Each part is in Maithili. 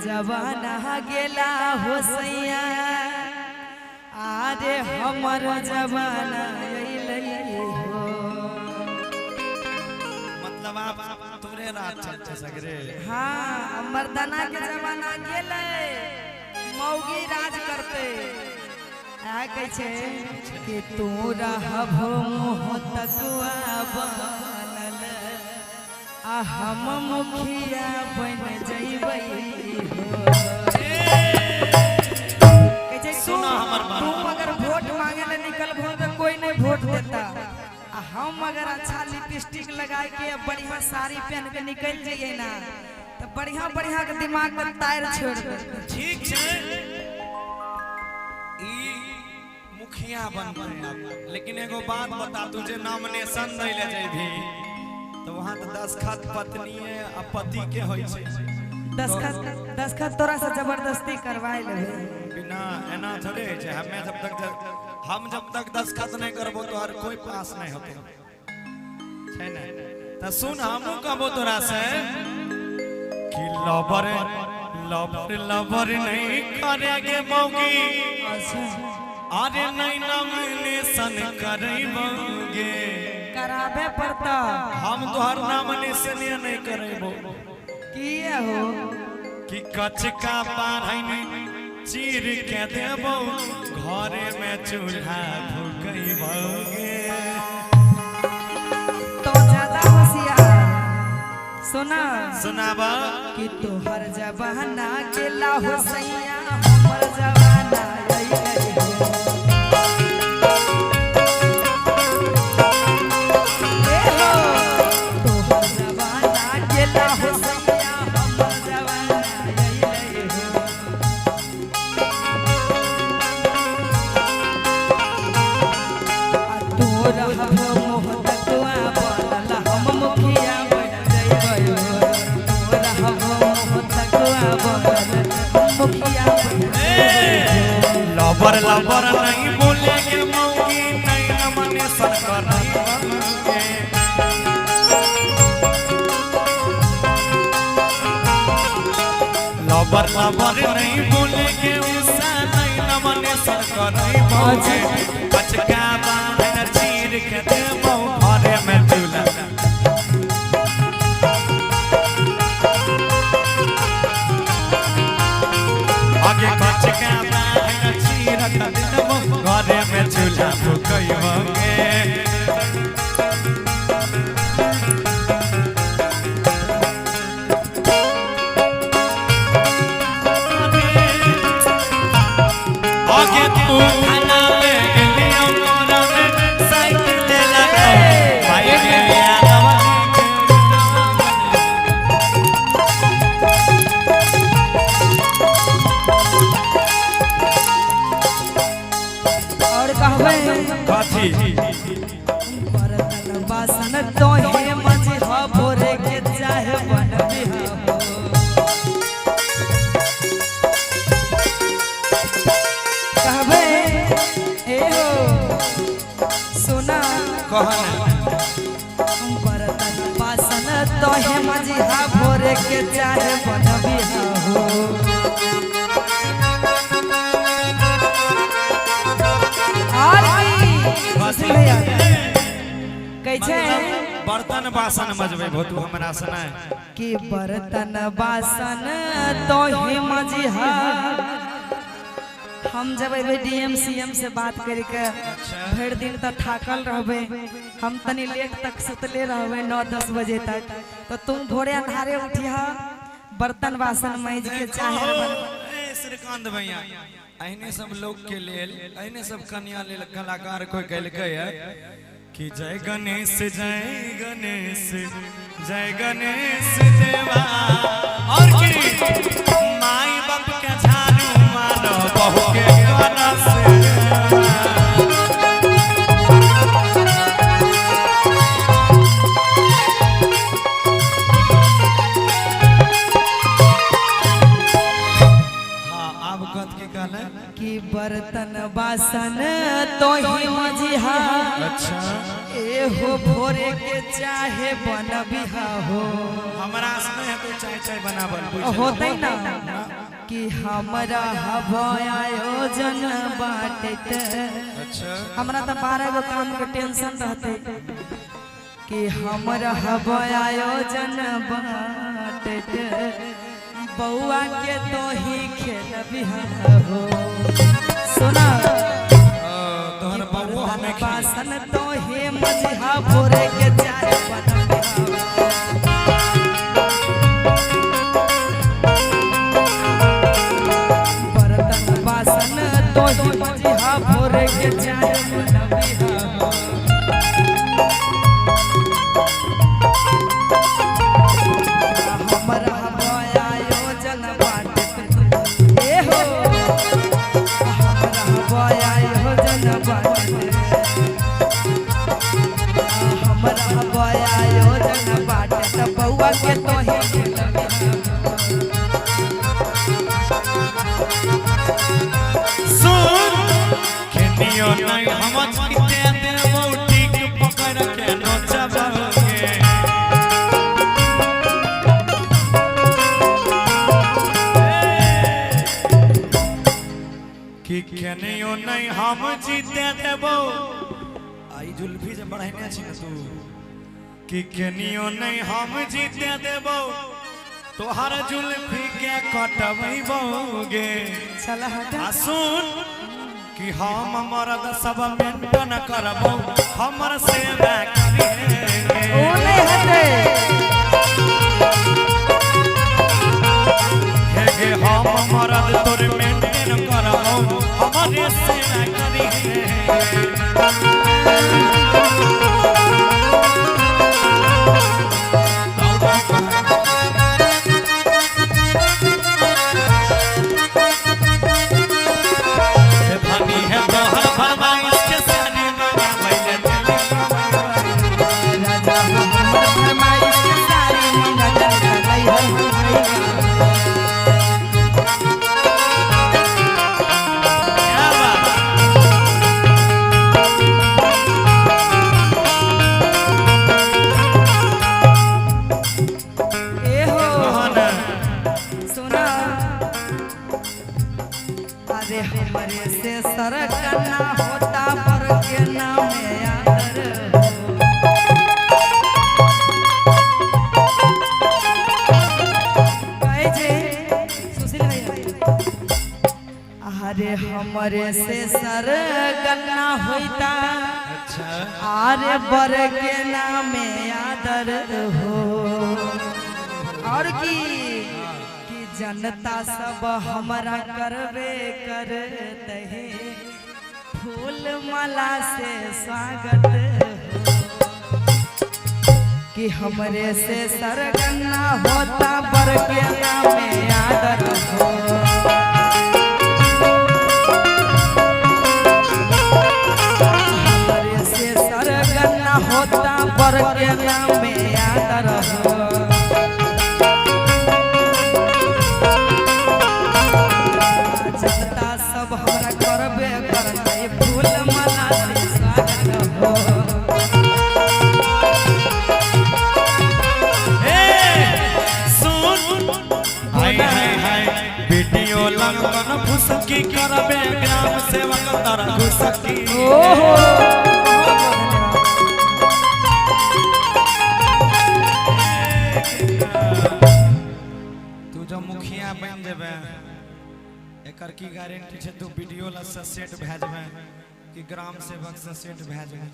जमाना गेला हो सैया, आरे हमर जमाना अइलै हो। मतलब आप तोरे रात चलते सगरे। हाँ, मर्दाना के जमाना गेलै, मौगी राज करते। आ कहै छै कि तू रहबो मुँह तकुआ बनल, आ हम मुखिया बन जइबै हो। कहै छै सुना हमर बात। तू अगर वोट मांगे ले निकलबो तो कोई नहीं वोट देता, आ हम अगर अच्छा लिपस्टिक लगा के बढ़िया साड़ी पहन के निकल जाइए ना तो बढ़िया बढ़िया के दिमाग में तार छोड़ दे। ठीक छै, ई मुखिया बनबै, लेकिन एगो बात बता, तू जे नॉमिनेशन दै ले जइबी तो वहां तो दस्तखत पत्नी आ पति के होइ छै। दस्तखत दस्तखत तोरा से जबरदस्ती करवाए लेबे। बिना एना थोड़े होइ छै। हमें जब तक हम जब तक दस्तखत नहीं करबो तो हर कोई पास नहीं होतो छै ने। त सुन, हमहूँ कहबो तोरा से कि लबर लबर लबर नहीं करेगे मौगी, अच्छा अरे नहीं नॉमिनेशन करेबोगे। कराबे पड़ता। हम तोहर नॉमिनेशन नहीं करेबो। किए हो? कि कचका बाढ़नि चीर के देबो, घरे में चूल्हा फूकैबोगे। तो ज्यादा होशियार सुना। सुनाबा। कि तोहर जमाना गेला हो सैया, हमर जमाना अइलै हो। ए हो, तोहर जमाना गेला हो सैया, हमर जमाना अइलै हो। आ तू रहबो मोह तकुआ बनल, हम मुखिया बन जइबै हो। तू रहबो मोह तकुआ बनल, हम मुखिया बन जइबै हो। लबर लबर नहीं बोलेगे मौगी, नहीं नॉमिनेशन करेबोगे। लबर लबर नहीं बोलेगे उषा, नहीं नॉमिनेशन करेबोगे। कचका बाढ़नि चीर के देबो, घरे में चूल्हा। आगे कचका बाढ़नि चीर के देबो, घरे में चूल्हा फूकैबोगे। आगे तू खाना ले गेलियो मोरा में साइकिल ले लगा भाई के यादवा। और कहबै कथी? बर्तन बासन तोहे मजह भोरे के चाहे बनबी हो। कहबै ए हो सुना। कह ना। बर्तन बासन तोहे मजह भोरे के चाहे बनबी हो। और की सुशील भैया कहै छै मतलब बर्तन बासन मजबै भो तू हमरा सुनाय कि बर्तन बासन तोहे मजिहा। हम जब अबै डीएम सीएम से बात करके भरि दिन तऽ थाकल रहबै, हम तनी लेट तक सुतले रहबै 9-10 बजे तक, तो तुम भोरे अन्हारे उठिह बर्तन बासन माजि के चाहे ए श्रीकांत भैया, अहिने सब लोग के लेल, अहिने सब कन्या लेल कलाकार कोई कहलकै है कि जय गणेश जय गणेश जय गणेश देवा, और की माई बाप के झाड़ू मारो बहू के गाना से। हाँ, आब कथ की कहले कि बर्तन बासन तोही मजिहा। अच्छा। ए हो भोरे के चाहे बनबिहा हो। हमरा से नहीं हेतै चाय चाय बनाबल बुझल। होतै ना। कि हमरा हवा आयोजन बाटे। अच्छा हमरा तो 12 गो काम के टेंशन रहते कि हमरा हवा आयोजन बाटे, बउआ के तो ही खेल हो। सुना तोहर बउआ हमें बासन तो ही मजहा भोरे के चाय बनबिहा। बर्तन बासन तो ही मजहा भोरे के चाय बनबिहा। हमरा हवा आयोजन बाटे, ए हो हमरा हवा आयोजन बाटे, हमरा हवा आयोजन बाटे त बउआ के तो ही सुन खेनियो नहीं हम जीते देबो टिक पकड़ के नचबोगे। कि खेनियो नहीं हम जीते देबो आई जुल्फी जे बढ़ाइने छी ने तू। कि केनियो नहीं हम जीते देबो तोहर जुल्फी के कटबैबोगे। चल हट आ सुन कि हम मरद सब मेंटन करबो हमर सेवा करिहेंगे। ओ नहीं हटे हे गे हम मरद तोर मेंटन करबो हमर सेवा करिहेंगे। हे धनी है तोहर फरमाइश के सारी मंगावैले दिल राजा हमर फरमाइश के सारी मंगा गई हर क्या बात। ए हो मोहन सुना अरे हमरे से सरक ना होता पर के नाम आदर हो। कहे जे सुशील भैया अरे हमरे से सरक ना होता अच्छा आरे बर के नाम आदर हो। और की कि जनता सब हमरा करबे करते है फूल माला से स्वागत हो। कि हमरे से सरगना होता बर के नाम आदर हो। हमरे से सरगना होता बर के नाम आदर हो। जनता सब हमरा करबे करते फूल माला से स्वागत हो। ए सुन हाय हाय हाय वीडियो लगन फुसकी करबे ग्राम सेवक तर घुसकी। ओहो तू जब मुखिया बन जेबे एकर की गारंटी छै तू वीडियो ला से सेट भए जेबे कि ग्राम सेवक से सेट भए जेबे।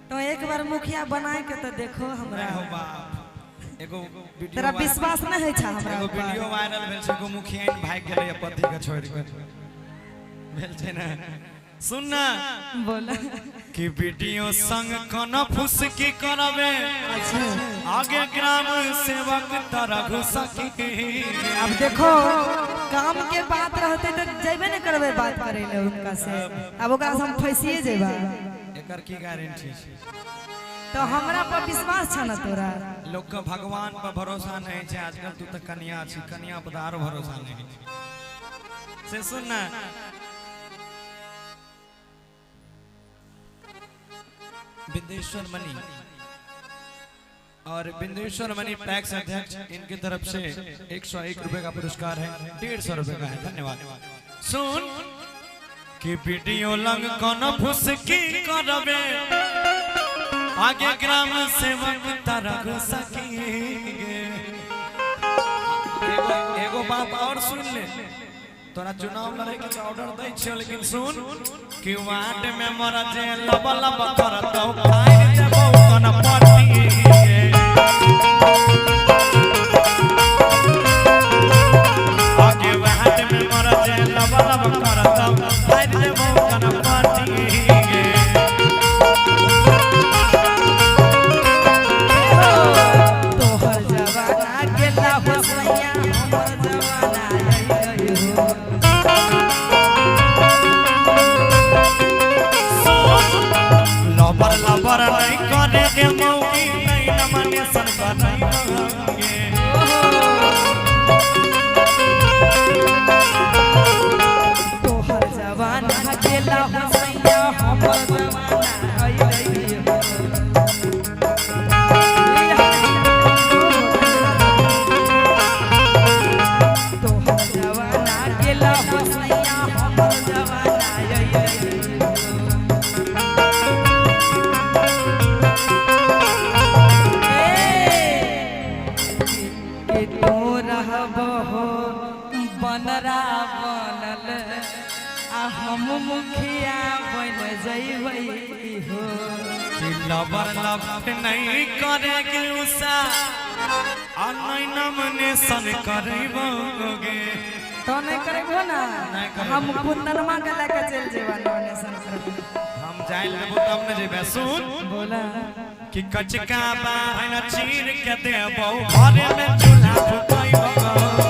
तो एक बार मुखिया बनाए के तो देखो हमरा नहीं हो बाप एगो वीडियो तेरा विश्वास नहीं है छा हमरा एगो ऊपर। वीडियो वायरल भेल छै एगो मुखिया भागि गेलै पति के छोड़ि के भेल छै ने। सुन ना बोल कि वीडियो संग कोनो फुसकी करबे अच्छा आगे ग्राम सेवक तरह घुसकी। अब देखो काम के बात रहते तो जेबे न करबे बात करे ले उनका से, अब ओकरा से हम फंसिए जेबा। एकर की गारंटी छै? तो हमरा पर विश्वास छ ना तोरा? लोग के भगवान पर भरोसा नहीं छै आजकल। तू तो कन्या छी, कन्या पर आरो भरोसा नहीं छै। से सुन ना विदेश्वर मणि और बिंदेश्वर मणि पैक्स अध्यक्ष इनकी तरफ से 101 रुपए का पुरस्कार है, 150 रुपए का है, धन्यवाद। सुन कि वीडियो लंग कौन फुसकी करबे आगे ग्राम सेवक तारा सकेंगे। एगो एगो बात और सुन ले, तोरा चुनाव लड़े के ऑर्डर दै छियो, लेकिन सुन कि वार्ड में मर जे लब लब करतौ फाड़ देबौ कन पट्टी। आगे वार्ड में मर जे लब लब करतौ फाड़ देबौ कन पट्टी। तोहर जवाना गेला हो सैया, हमर जवाना अइलै हो। लबर लबर नहीं करे के मौकी नहीं न मने सन नहीं मांगे। तोहर जवाना गेला हो सैया, हमर जवाना अइलै हो। तोहर जवाना गेला हो सैया, हमर जवाना अइलै हो। के तो रहबहो बनरा बनल आ हम मुखिया बन जइबै हो। कि लबर लबर नहीं करेगी उषा आ नहीं न मने सन करेबोगे। तो नहीं करेबो ना, नहीं करेबो। हम कुंदनमा के लेके चल जेबा नॉमिनेशन करबो। हम जाय लेबो तब न जेबे। सुन बोला कि कचका बाहन चीर के देबो घरे में चूल्हा फुकैबो।